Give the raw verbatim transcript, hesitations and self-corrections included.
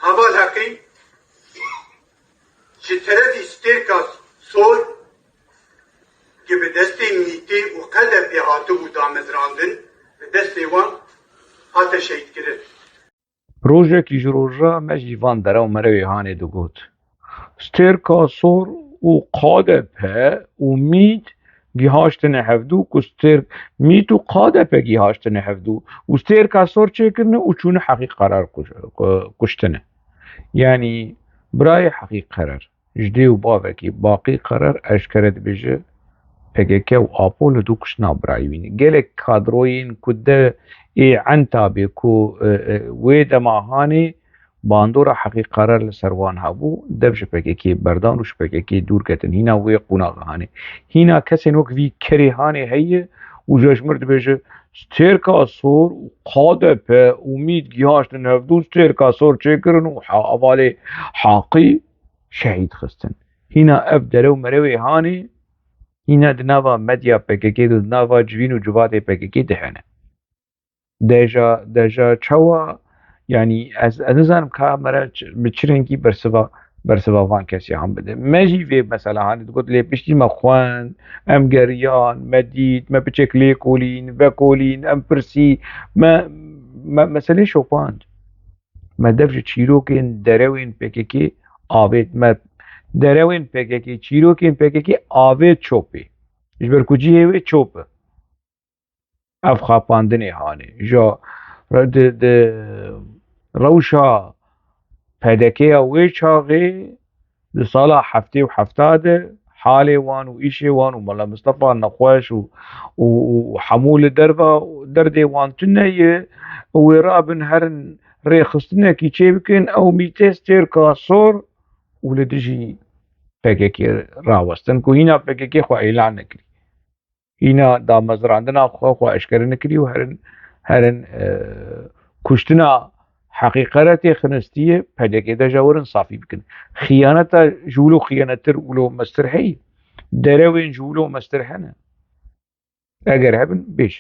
Heval Heqî ji terefî Stêrka Sor ki bi destê MÎT'ê û KDP'ê hatibû damezrandin, bi destê wan hate şehîdkirin. Rojekî ji roja me jî van derew merewê hanê digot. Stêrka Sor û KDP û MÎT gihaştine hevdû ku stêrk MÎT û KDP gihaştine hevdû û stêrka Sor çêkirine û çûne heqî qerar kuş- ku- kuştine. Yanî birayê heqî qerar. Ji dê û bavekî Baqî Qerer eşkere dibêje, P K K û Apo li dû kuştina birayî wî ne. Gelek kadroyên ku de ê Entabê ku e, e, wê dema hanê bandora Heqî Qerer li ser wan hebû, dev ji P K K berdan û ji P K K dûr ketin. Hîna wê qonaxa hanê. Hîna kesên wek vî kerê hanê heye û ji ji mir dibêje, Stêrka Sor û KDP û MÎT gihaştin hevdû, Stêrka Sor çêkirin û ha- hevalê Haqî şehîd xistin. Hîna ev derew merewê hanê, hîna di nava medya P K K de, di nava civîn û civatê P K K de hene. Deja, deja çawa, yanî ez, ez nizanim ka me re ç- bi çi rengî bersiva, bersiva van kesê han bide. Me jî vê mesela hanê digot lê piştî me xwend, em geriyan, me dît, me piçek lêkolîn, vekolîn, em pirsî, me, me meselê şopand. Me dev ji çîrokên derewên P K K avêt me. Derewên P K K, çîrokên P K K avêt çopê. Ji ber ku cihê wê çop e. Ev xapandinê hanê. Ja re- di, di rewşa P D K'ya wê çaxê di sala heftê û hefta de halê wan û îşê wan û Mela Mistefa nexweş û, û, û hemû li derva derdê wan tune ye û wê rabin herin rêxistinekî çêbikin, ew MÎT'ê Stêrka Sor û li dijî P K K rawestin ku hîna P K K xwe îlan nekirî. Hîna damezrandina xwe, xwe eşkere nekirî û herin, herin e, kuştina Heqî Qerer tê xinistiye, P D K de ja werin safî bikin. Xiyaneta ji wilo xiyanettir, wilo mestir heyî. Derewên ji wilo mestir hene. Eger hebin, bêj.